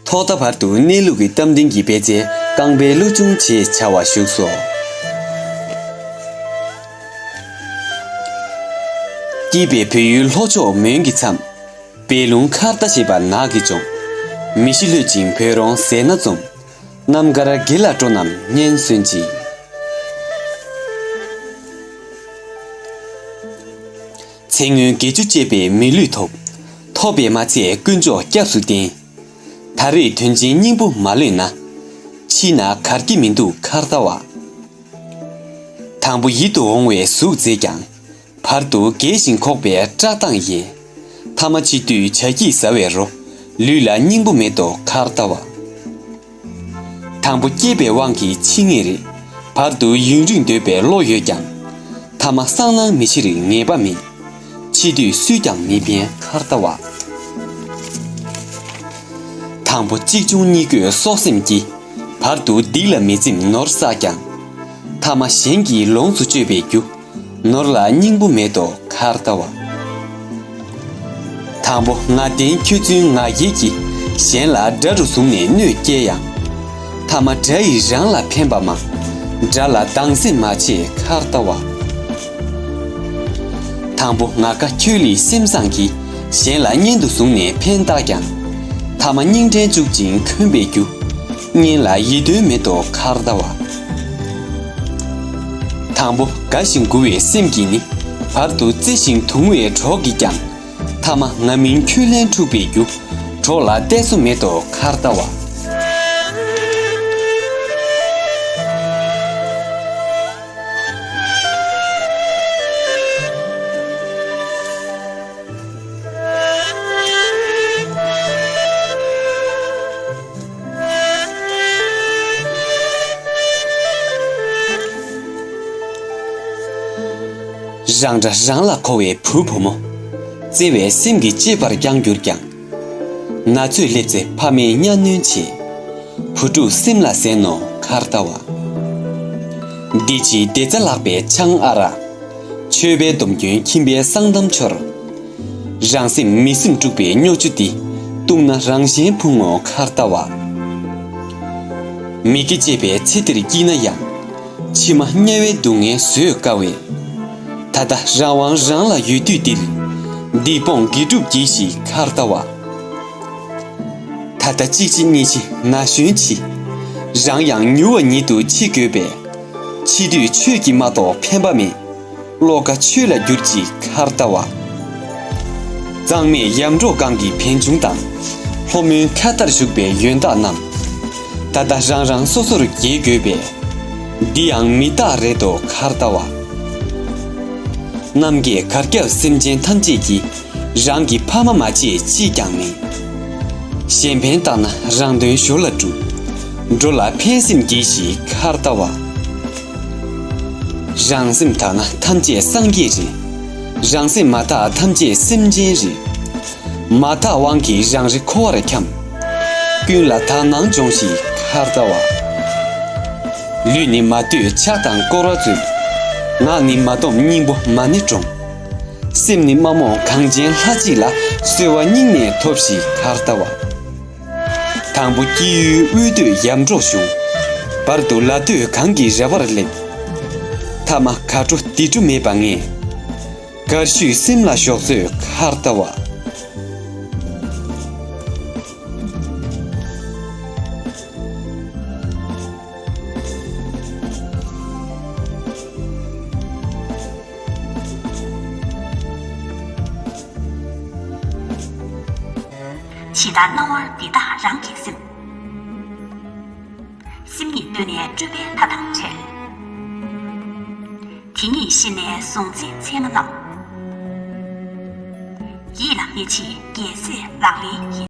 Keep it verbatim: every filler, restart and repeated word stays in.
ཐོག་མཐའ་བར་དུ་གནས་ལུགས་ཀྱི་རྟ་མགྲིན་གྱི་པད་ཚལ་རྐང་པའི་ཀླུ་ཆུང་ཞེས་བྱ་བ་བཞུགས་སོ། སྐྱིད་པའི་བོད་ཡུལ་ལྷོ་ཕྱོགས་མོན་གྱི་མཚམས། སྦས་ལུང་མཁར་རྟ་ཞེས་པ་ནགས་ཀྱི་ལྗོངས། མི་ཤི་ལྷོད་ཅིང་བོད་རོང་ཟས་སྣ་འཛོམས། རྣམ་དཀར་དགེ་ལ་སྤྲོ་རྣམས་སྙན་གསོན་ཅིང་། ཚེ་སྔོན་དགེ་བཅུ་སྤྱད་པས་མི་ལུས་ཐོབ། ཐོབ་པས་མ་ཚད་དཀོན་མཆོག་སྐྱབས་སུ་བསྟེན། ད་རེས་དོན་ཆེན་སྙིང་པོ་མ་ལྷོད་ན། ཕྱི་ན་གར་གྱི་མི་འདུག་མཁར་རྟ་བ། དང་པོ་ཡིད་དུ་འོང་བའི་གཟུགས་མཛེས་ཀྱང་། བར་དུ་རྒས་ཤིང་འཁོགས་པའི་བཀྲག་མདངས་ཡལ། ཐ་མ་འཆི་དུས་བྱ་སྐྱིད་ཟ་བའི་རོ། ལུས་ལ་སྙིང་པོ་མེད་དོ་མཁར་རྟ་བ། དང་པོ་སྐྱེས་པའི་དབང་གིས་འཆི་ངེས་རེད། བར་དུ་ཡུན་རིང་སྡོད་པའི་བློ་ཡོད་ཀྱང་། ཐ་མ་སང་ནང་མི་འཆི་རིགས་ངེས་པ་མེད། འཆི་དུས་སུས་ཀྱང་མི་ཕན་མཁར་ལྟ་བ། དང་པོ་གཅིག་བྱུང་གཉིས་བཀོད་སྲོག་སེམས་ཀྱིས། བར་དུ་སྡིག་ལ་མི་འཛེམ་ནོར་བསགས་ཀྱང་། ཐ་མ་གཞན་གྱིས་ལོངས་སུ་སྤྱོད་པའི་རྒྱུ། ནོར་ལ་སྙིང་པོ་མེད་དོ་མཁར་ལྟ་བ། དང་པོ་ང་བདེན་ཁྱོད་རྫུན་ང་རྒྱལ་གྱིས། གཞན་ལ་དགྲ་རུ་བཟུང་ནས་གནོད་སྐྱེལ་ཡང་། ཐ་མ་དགྲ་ཡིས་རང་ལ་ཕན་པ་མང་། དགྲ་ལ་སྡང་སེམས་མ་བྱེད་མཁར་ལྟ་བ། དང་པོ་ང་དགའ་ཁྱོད་ལི་སེམས་བཟང་གིས། གཞན་ལ་གཉེན་དུ་བཟུང་ནས་ཕན་བཏགས་ཀྱང་། ཐ་མ་སྙིང་འདྲེན་བཅུག་ཅིང་འཁོན་པའི་རྒྱུ། གཉེན་ལ་ཡིད་རྟོན་མེད་དོ་མཁར་ལྟ་བ། དང་པོ་དགའ་ཞིང་མགུ་བའི་སེམས་ཀྱིས་ནི། བར་དུ་བརྩེ་ཞིང་དུང་བའི་གྲོགས་ཀྱིས་ཀྱང་། ཐ་མ་ང་མིན་ཁྱོད་ལན་འཁྲུགས་པའི་རྒྱུ། གྲོགས་ལ་གཏད་སོ་མེད་དོ་མཁར་ལྟ་བ། རང་དགྲ་རང་ལ་མཁོ་བའི་བུ་བུ་མོ། བརྩེ་བའི་སེམས་ཀྱིས་གཅེས་པར་བསྐྱངས་གྱུར་ཀྱང་། ན་ཚོད་སླེབས་ཚེ་ཕ་མས་གཉའ་གནོན་བྱེད། བུ་ཕྲུག་སེམས་ལ་ཟན་ནོ་མཁར་ལྟ་བ། འདི་ཕྱིའི་བདེ་རྩ་ལག་པའི་ཆང་ཨ་རག། མཆོད་པའི་སྡོམ་རྒྱུན་ཁྱིམ་པའི་གསང་གཏམ་འཆོར། རང་སེམས་མི་སེམས་དཀྲུགས་པའི་སྨྱོ་ཆུ་འདི། བཏུང་ན་རང་གཞན་ཕུང་ངོ་མཁར་ལྟ་བ། མི་དགེ་བྱས་པའི་ཚེ་འདིར་སྐྱིད་ན་ཡང་། ཕྱི་མ་དམྱལ་བའི་སྡུག་བསྔལ་བཟོད་དཀའ་བས། ད་ལྟ་རང་དབང་རང་ལ་ཡོད་དུས་འདིར། སྡིག་སྤོང་དགེ་སྒྲུབ་གྱིས་ཤིག་མཁར་ལྟ་བ། ད་ལྟ་གཅིག་འཆི་གཉིས་འཆི་ན་གཞོན་འཆི། རང་ཡང་མྱུར་བ་ཉིད་དུ་འཆི་དགོས་པས། འཆི་དུས་ཆོས་ཀྱིས་མ་གཏོགས་ཕན་པ་མེད། བློ་དགའ་ཆོས་ལ་བསྒྱུར་ཅིག་མཁར་ལྟ་བ། གཙང་མས་ཡར་འབྲོག་སྒང་གི་བན་ཆུང་དང་། ལྷོ་མོན་ཁ་ལྟར་བཞུགས་པའི་ཡོན་བདག་རྣམས། ད་ལྟ་རང་རང་སོ་སོར་གྱེས་དགོས་པས། འདི་ཡང་མི་རྟག་རེད་དོ་མཁར་ལྟ་བ། གནམ་གྱི་གར་སྐྱབས་སེམས་ཅན་ཐམས་ཅད་ཀྱིས། རང་གི་ཕ་མ་མ་བརྗེད་ཅིས་ཀྱང་མིན། གཞན་ཕན་བཏགས་ན་རང་དོན་ཞོར་ལ་སྒྲུབ། འགྲོ་ལ་ཕན་སེམས་གྱིས་ཤིག་མཁར་ལྟ་བ། རང་སེམས་དག་ན་ཐམས་ཅད་སངས་རྒྱས་རེད། རང་སེམས་མ་དག་ཐམས་ཅད་སེམས་ཅན་རེད། མ་དག་དབང་གིས་རང་རེ་འཁོར་བར་འཁྱམས། ཀུན་ལ་དག་སྣང་སྦྱོངས་ཤིག་མཁར་ལྟ་བ། ལུས་ནི་མ་བཏུད་ཕྱག་དང་བསྐོར་བ་མཛོད། ངག་ནི་མ་སྡོམ་སྙིང་པོ་མ་ཎི་བགྲང་། སེམས་ནི་མ་རྨོངས་གངས་ཅན་ལྷ་གཅིག་ལ། གསོལ་བ་སྙིང་ནས་ཐོབ་ཤིག་མཁར་ལྟ་བ། དང་པོ་སྐྱེ་ཡུལ་དབུས་སྟོད་ཡར་འབྲོག་གཞུང་། བར་དུ་ལ་སྟོད་གངས་ཀྱི་ར་བར་སླེབས། ཐ་མ་གར་འགྲོ་སྡིག་སྒྲུབ་མེད་པ་ངས། དཀར་ཤུལ་སེམས་ལ་ཞོག་མཛོད་མཁར་ལྟ་བ། ཇི་ལྟར་སྣང་བ་འདི་དག་རང་གི་སེམས། སེམས་ཉིད་གནོད་ནས་སྤྲོས་པའི་མཐའ་དང་བྲལ། དེ་ཉིད་ཤེས་ནས་གཟུང་འཛིན་མཚན་མ་རྣམས། ཡིད་ལ་མི་བྱེད་རྒྱལ་སྲས་ལག་ལེན་ཡིན།